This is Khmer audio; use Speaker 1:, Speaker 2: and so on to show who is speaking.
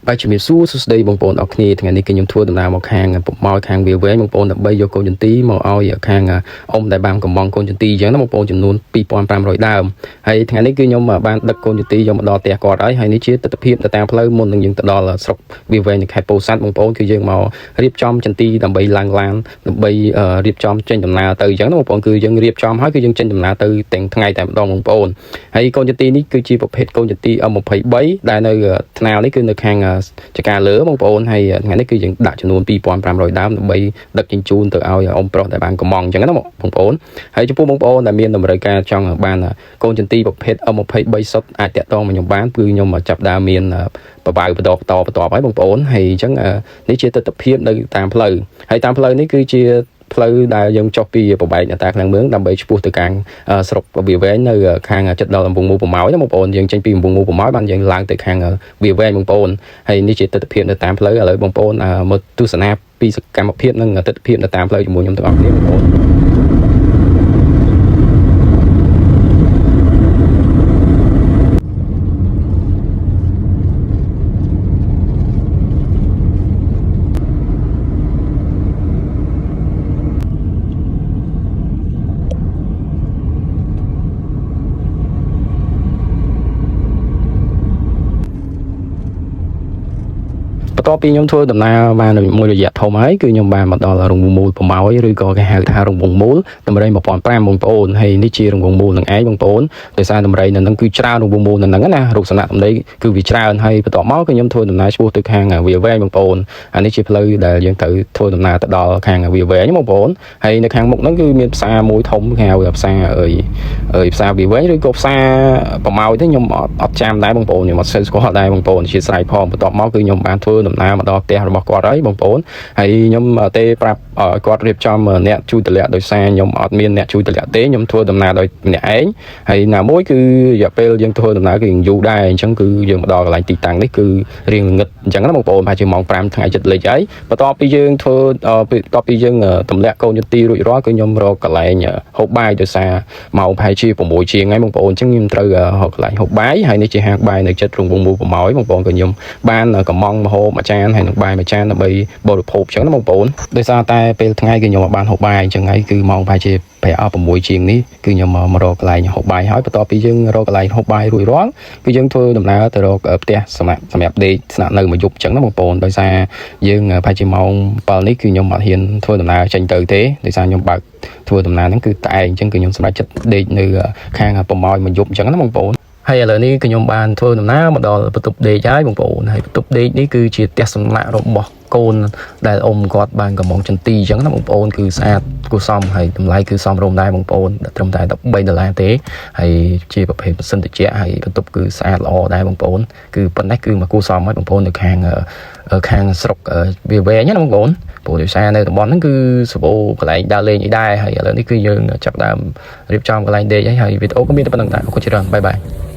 Speaker 1: បាទជំរាបសួរសួស្តីបងប្អូនអរគ្នាថ្ងៃនេះគឺខ្ញុំធ្វើដំណើរមកខាងពុកម៉ោយខាងវាវែងបងប្អូនដើម្បីយកកូនចន្ទីមកឲ្យខាងអ៊ំដែលបានកំងកូនចន្ទីអញ្ចឹងណាបងប្អូនចំនួន2500ដើមហើយថ្ងៃនេះគឺខ្ញុំបានដឹកកូនចន្ទីយកមកដល់ផ្ទះគាត់ហើយហើយនេះជាទស្សនវិជ្ជាទៅតាមផ្លូវមុននឹងយើងទៅដល់ស្រុកវាវែងនៅខេត្តពោធិ៍សាត់បងប្អូនគឺយើងមករៀបចំចន្ទីដើម្បីឡើងឡានដើម្បីរៀបចំចេញដំណើរទៅអញ្ចឹងណាបងប្អូនគឺយើងរៀបចំហើយគឺយើងចេញដំណើរទៅទាំងថ្ងៃតែម្ដងបងប្អូន ហើយកូនចន្ទីនេះគឺជាប្រភេទកូនចន្ទី M23 ដែលនៅថ្នាលនេះគឺនៅខាងចកាលើបងប្អូនហើយថ្ងៃនេះគឺយើងដាក់ចំនួន2500ដើមដើម្បីដឹកជញ្ជូនទៅឲ្យអ៊ំប្រុសដែលបានកំងអញ្ចឹងណាបងប្អូនហើយចំពោះបងប្អូនដែលមានតម្រូវការចង់បានកូនចន្ទីប្រភេទ M23 សុទ្ធអាចតាក់ទងមកខ្ញុំបានគឺខ្ញុំចាប់ដើមមានបបៅបន្តបន្តបន្តហើយបងប្អូនហើយអញ្ចឹងនេះជាទស្សនវិជ្ជានៅតាមផ្លូវហើយតាមផ្លូវនេះគឺជាផ្លូវដែលយើងចុះពីប្របែកអតាខ្លាំងមឿងដើម្បីឆ្ពោះទៅខាងស្រុកវាវែងនៅខាងចិត្តដល់កំពង់មូលប្រម៉ោយណាបងប្អូនយើងចេញពីកំពង់មូលប្រម៉ោយបានយើងឡើងទៅខាងវាវែងបងប្អូនហើយនេះជាទស្សនវិជ្ជានៅតាមផ្លូវឥឡូវបងប្អូនមកទស្សនាពីសកម្មភាពនិងទស្សនវិជ្ជានៅតាមផ្លូវជាមួយខ្ញុំទាំងអស់គ្នាបងប្អូន បន្ទាប់ពីខ្ញុំធ្វើដំណើរបានមួយរយៈធំហើយគឺខ្ញុំបានមកដល់រង្វង់មូលប្រម៉ោយឬក៏គេហៅថារង្វង់មូលតម្រៃ1500បងប្អូនហើយនេះជារង្វង់មូលនឹងឯងបងប្អូនដោយសារតម្រៃនៅនឹងគឺច្រើនរង្វង់មូលនៅនឹងណារូបសំណាកតម្រៃគឺវាច្រើនហើយបន្ទាប់មកគឺខ្ញុំធ្វើដំណើរឆ្ពោះទៅខាងវាវែងបងប្អូនអានេះជាផ្លូវដែលយើងត្រូវធ្វើដំណើរទៅដល់ខាងវាវែងបងប្អូនហើយនៅខាងមុខហ្នឹងគឺមានផ្សារមួយធំគេហៅថាផ្សារអើយអើយផ្សារវាវែងឬក៏ផ្សារប្រម៉ោយទេខ្ញុំអត់ចាំដែរបងប្អូនខ្ញុំអត់សូវស្គាល់ដែរបងប្អូនជាស្រ័យផងបន្ទាប់មកគឺខ្ញុំបានធ្វើដំណើរមកដល់ផ្ទះរបស់គាត់ហើយបងប្អូនហើយខ្ញុំទេប្រាប់គាត់រៀបចំអ្នកជួយតម្លាក់ដោយសារខ្ញុំអត់មានអ្នកជួយតម្លាក់ទេខ្ញុំធ្វើដំណើរដោយម្នាក់ឯងហើយណាមួយគឺរយៈពេលយើងធ្វើដំណើរគឺយូរដែរអញ្ចឹងគឺយើងមកដល់កន្លែងទីតាំងនេះគឺរៀងងឹតអញ្ចឹងណាបងប្អូនប្រហែលជាម៉ោង5ថ្ងៃចិត្តលិចហើយបន្ទាប់ពីយើងធ្វើបន្ទាប់ពីយើងទម្លាក់កូនយទីរួចរាល់គឺខ្ញុំរកកន្លែងហូបបាយដោយសារម៉ោងប្រហែលជា6ជាងហើយបងប្អូនអញ្ចឹងខ្ញុំត្រូវរកកន្លែងហូបបាយហើយនេះជាហាងបាយនៅចិត្តរង្វង់មូលប្រម៉ោយបងប្អូនក៏ខ្ញុំបានកំងម្ហូបមួយចានហើយនឹងបាយមួយចានដើម្បីបរិភោគអញ្ចឹងណាបងប្អូនដោយសារតែពេលថ្ងៃគឺខ្ញុំអត់បានហូបបាយអញ្ចឹងហើយគឺម៉ោងប្រហែលជា5 6ជាងនេះគឺខ្ញុំមករកកន្លែងហូបបាយហើយបន្ទាប់ពីយើងរកកន្លែងហូបបាយរួចរាល់គឺយើងធ្វើដំណើរទៅរកផ្ទះសម្រាប់ដេកស្នាក់នៅមួយយប់អញ្ចឹងណាបងប្អូនដោយសារយើងប្រហែលជាម៉ោង7នេះគឺខ្ញុំអត់ហ៊ានធ្វើដំណើរចេញទៅទេដោយសារខ្ញុំបើកធ្វើដំណើរហ្នឹងគឺតែឯងអញ្ចឹងគឺខ្ញុំសម្រេចចិត្តដេកនៅខាងប្រម៉ោយមួយយប់អញ្ចឹងណាបងប្អូនហើយឥឡូវនេះគឺខ្ញុំបានធ្វើដំណើរមកដល់បន្ទប់ដេកហើយបងប្អូនហើយបន្ទប់ដេកនេះគឺជាផ្ទះសំណាក់របស់កូនដែលអ៊ំគាត់បានកំងចន្ទីអញ្ចឹងណាបងប្អូនគឺស្អាតគួរសមហើយតម្លៃគឺសមរម្យដែរបងប្អូនត្រឹមតែ13ដុល្លារទេហើយជាប្រភេទម៉ាស៊ីនត្រជាក់ហើយបន្ទប់គឺស្អាតល្អដែរបងប្អូនគឺប៉ុណ្ណេះគឺមកគួរសមហើយបងប្អូននៅខាងខាងស្រុកវាវែងណាបងប្អូនព្រោះដោយសារនៅតំបន់ហ្នឹងគឺសម្បូរកន្លែងដើរលេងអីដែរហើយឥឡូវនេះគឺយើងចាប់ដើមរៀបចំកន្លែងដេកហើយវីដេអូក៏មានតែប៉ុណ្្នឹងដែរអរគុណច្រើនបាយបាយ។